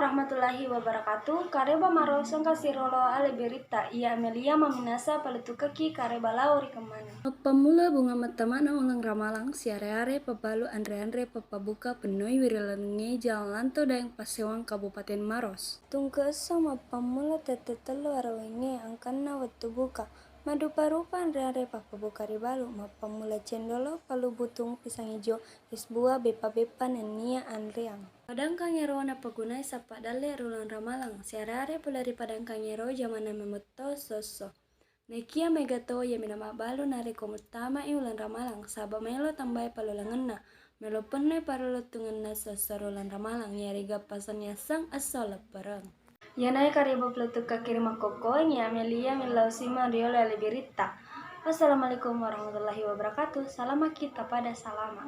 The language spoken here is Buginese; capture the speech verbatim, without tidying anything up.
Warahmatullahi wabarakatuh. Kareba maros engka sirolo ale biritta, iya Amelia maminasa palettukekki kareba lao ri kemmana. Mappammula bunga mattamana uleng ramalang, siare-are pabbalu anre-anre pappabuka pennoi wirelengnge Jalan Lanto Daeng Passewang Kabupaten Maros. Tungke esso mappammula tette tellu arawenge angkanna wettu buka. Maddupa-rupa anre-anre pappabuka ribalu, mappammula cendolo, palu butung, pisang ijo, es buah, beppa-beppa nennia anreang. Padangkang ero napagunai sappa dalle ri uleng ramalang. Siare-are pole ri padangkang ero jamanna memetto esso-esso. Naikia maega to iyami namabbalu narekko muttamai uleng ramalang, saba maelo tambai palulengenna, maelo pennoi parellettungenna esso-esso ri uleng ramalang, iyarega pasanni asseng esso leppereng. Iyanae kareba palettukkekki ri makkokkoe, iya Amelia millau simang riolo ale biritta. Wassalamualaikum warahmatullahi wabarakatuh. Salamaki tapada salama.